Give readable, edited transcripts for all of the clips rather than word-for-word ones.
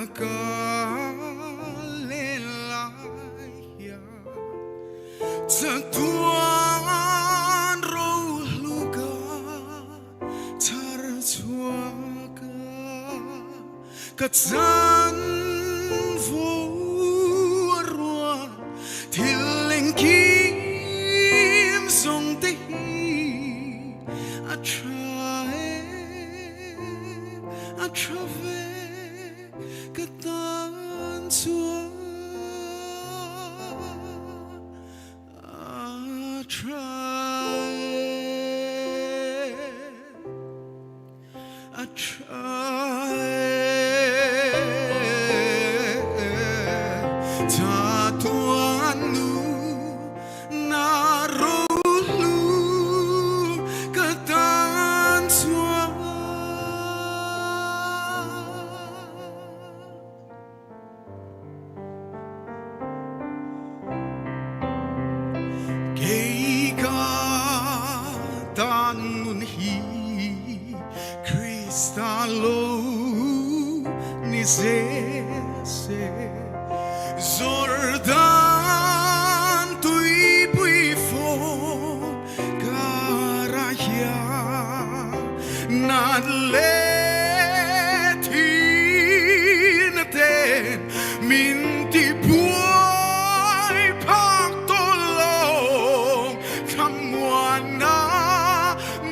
Ka len lai hian chatuan rohlu ka chhar chhuak a, ka chan vo a rual thil engkim zawng te hi a tha e, a tha ve. Ka tan chuan a tha e, a tha e. Chatuan nu na rohlu ka tan chuan. Kei ka tan nun hi Krista lo ni zel se, Jordan tuipui fawn karah hian nat leh thihna ten min ti buai phak tawh lo. Thlamuanna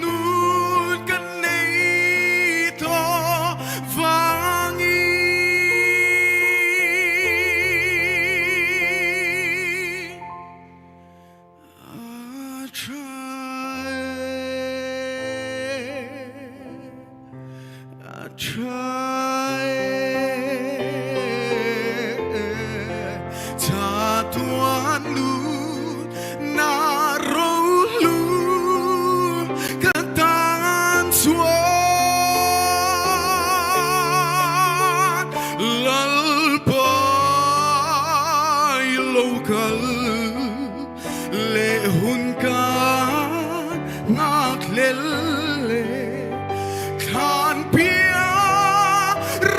nun ka nei tawh vangin. A tha e, a tha e, chatuan lut na rohlu ka tan chuan Lalpa i lo kal. Leh hun kan nghak hlel le thlan pia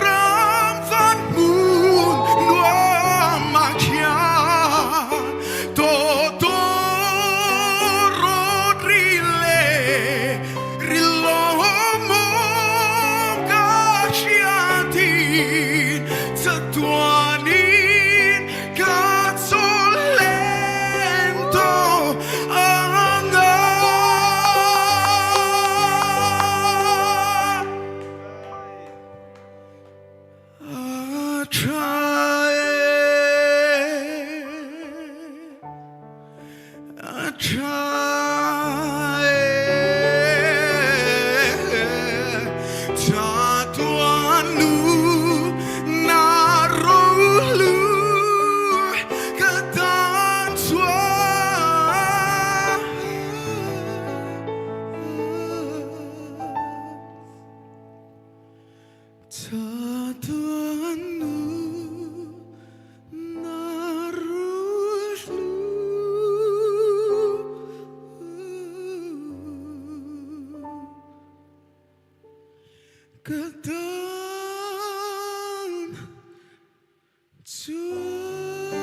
ram van hmun nuam ah khian tawtaw rawt ri le rilawm awm ka hriatin chatuanin Ka chawl len tawh ang a. A tha e, a tha e, chatuan nu na rohlu ka tan chuan. Chatuan nu na rohlu. Ka tan chuan.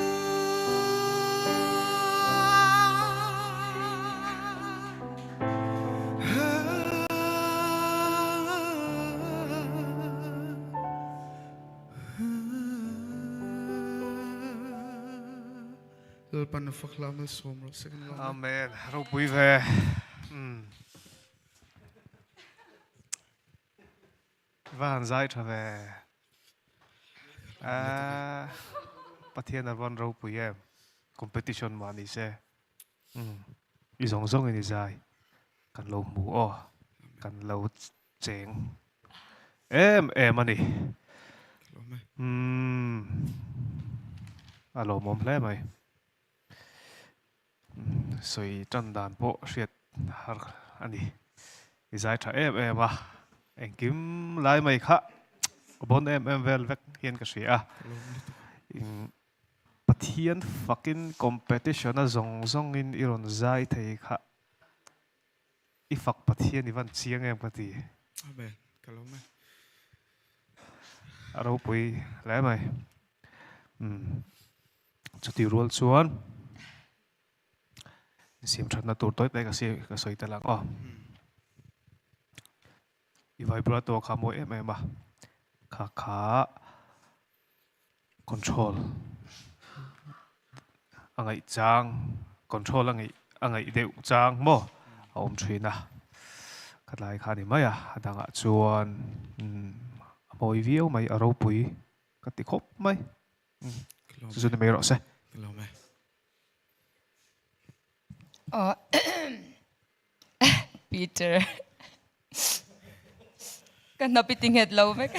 Lalpan a fak hla malsawm rawh se kan lawm e. Amen. Ropui ve. Mm. Va han zai tha ve. Ah, Pathian a van ropui em. Competition mah ni se. Mm. I zawng zawng in i zai. Kan lo hmu aw. Kan lo cheng em em a ni. Mm. A lawmawm hle mai. Sawi tan dan pawh hriat har a ni. I zai tha em em a, engkim lai mai kha bon em em vel vek hian ka hria a. Pathian fakin competition a zawng zawngin i rawn zai thei kha i fak Pathian i van chiang em ka ti. Amen. Ka lawm e. A ropui hle mai. Umm chutih rual chuan siam thatna tur tawi tawi ka ka sawi tel ang aw. I vibrato kha mawi em em a, kha kha control a ngaih chang control a ngaih a ngaih deuh chang maw a awm thin a, ka tlai kha a ni mai a, a dangah chuan umm a mawi viau mai a ropui ka ti khawp mai umm chu chu ni mai rawh se. Peter ka hnap i ti nghet lo vek.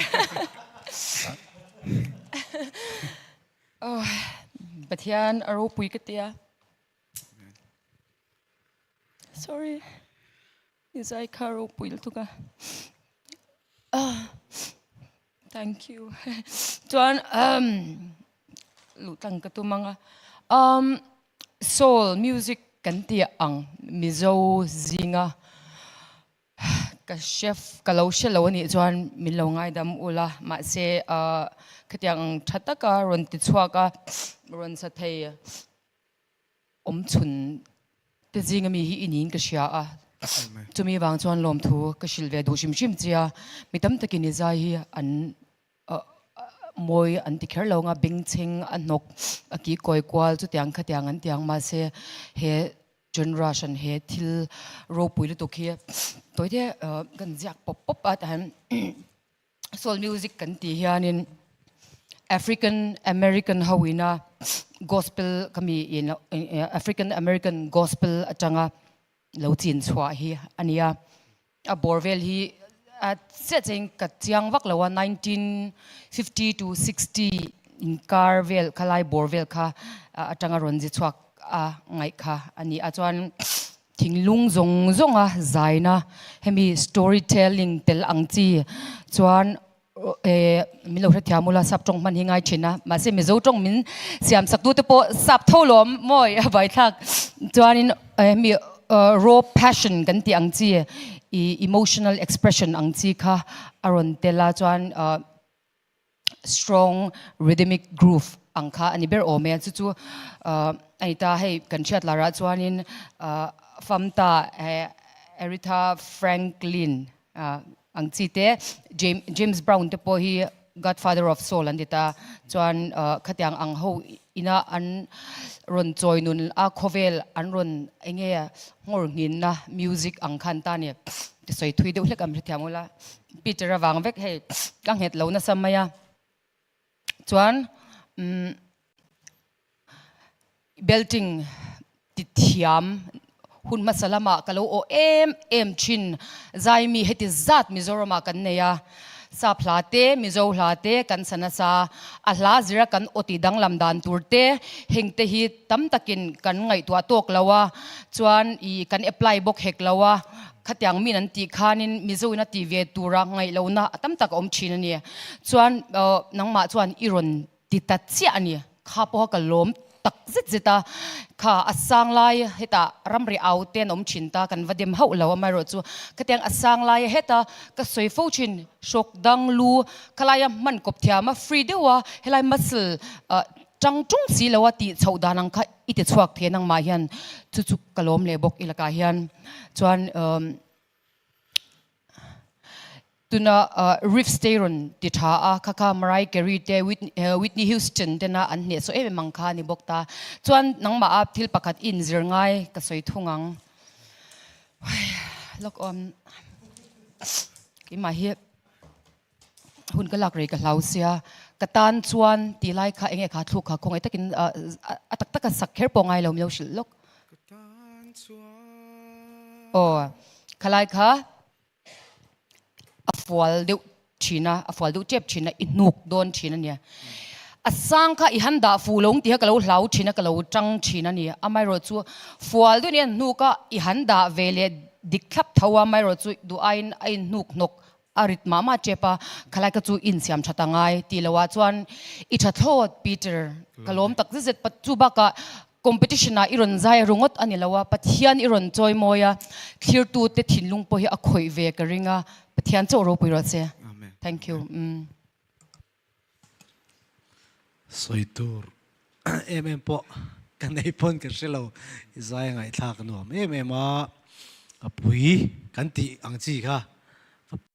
Oh, Pathian a ropui ka tia. Sorry. I zai kha ropui lutuk a. Ah, thank you. Chuan um, luh tlang ka tum anga. Um, soul music kan ti ang Mizo zinga ka chef ka lo hre lo anih chuan min lo ngaidam ula mahse uh, khatiang ang tha taka rawn ti chhuak a rawn sa thei awm chhun te zinga mi hi i niin ka hria a, chumi vang chuan lawmthu ka hrilh ve duh hrim hrim che a, mi tam takin i zai hi an mawi an ti kher lo ang a, bengchheng a hnawk a ki kawi kual chutiang khatiang an ti ang mahse he genre hran he thil ropui lutuk hi tawi te kan ziak pawp pawp a tah hian Soul music kan tih hianin African American ho ina gospel kami in African American gospel atanga lo chin chhuah hi a nia. A bawr vel hi a chiah chiahin ka chiang vak lo a, 1950 to 60 inkar vel kha lai bawr vel kha atanga rawn zi chhuak a ngaih kha a ni a. Chuan Thinglung zawng zawnga zaina hemi story telling tel ang chi chuan eh min lo hrethiam ula sap tawng hman hi ngai thin a, mahse Mizo tawng min siam sak tute pawh sap tho lawm mawi a vaithlak chuanin hemi raw passion kan tih ang chi ih emotional expression ang chi kha a rawn tel a chuan strong rhythmic groove ang kha a ni ber awm e chu chu a ni ta hei kan hriat lar ah chuanin Famta Aretha Franklin ang chi te James Brown te pawh hi Godfather of Soul an ti ta chuan khatiang ang ho ina an rawn chawi nun a khawvel an rawn eng nge nghawr nghinna music ang khan ta a ni tisawi thui deuh hlek ang hrethiam ula. Peter avang vek hei ka nghet lo nasa mai a, chuan umm belting ti thiam hun hmasa lamah ka lo awh em em thin zai mi heti zat Mizoram ah kan nei a, sap hla te Mizo hla te kan sa nasa a hla zira kan aw tih danglam dan tur te heng te hi tam takin kan ngaihtuah tawk lo a, chuan ih kan apply bawk hek lo a. Khatiang min an tih khanin Mizo in a ti ve tura ngaih lohna a tam tak a awm thin a ni. Chuan nangmah chuan i rawn ti ta chiah a ni. Kha pawha ka lawm tak zet zet a, kha a sang lai hetah ramri au te an awm thin ta kan va dem hauh lo amaherawh chu khatiang a sang lai heta ka sawi fo thin hrawk dang lu khalaia hman kawp thiam a free deuh a helai muscle Tang tung si lo a tih chhoh dan ang kha i ti chhuak thei nangmah hian chu chu ka lawm leh bawk i lakah hian chuan tuna riffs te i rawn ti tha a kha kha Mariah Carey te Whitney Houston tena an hneh saw em em ang kha a ni bawk ta chuan nangmah a thil pakhat i inzir ngai ka sawi thung ang lawk awm keimah hi. Hun ka lak rei ka hlau sia, ka tan chuan tih lai kha enge kha thluk kha khawngaih takin a tak taka sak kher pawh ngai lo min lo hrilh lawk. Ka tan chuan. Aw, khalai kha a fual deuh thin a, a fual deuh tep thin a, i hnuk dawn thin a nia. A sang kha i han dah fuh lo ang tih kha ka lo hlau thin a, ka lo tang thin a ni. Amaherawh chu fual deuh nia hnuk a i han dah ve leh dik thlap tho a, amaherawh chu duh aiin a inhnuk hnawk A rit mah mah tep a, khalai ka chu insiam tha ta ngai tih loh ah chuan i tha thlawt Peter, ka lawm tak zet zet chu bakah competition ah i rawn zai ringawt a ni lo a, Pathian i rawn chawi mawi a, thlirtu te thinlung pawh hi a khawih ve ka ring a, Pathian chauh ropui rawh che. Thank you. Sawi tur em em pawh ka nei pawn ka hre lo. I zai a ngaihthlak a nuam em em a, a pui kan tih ang chi kha.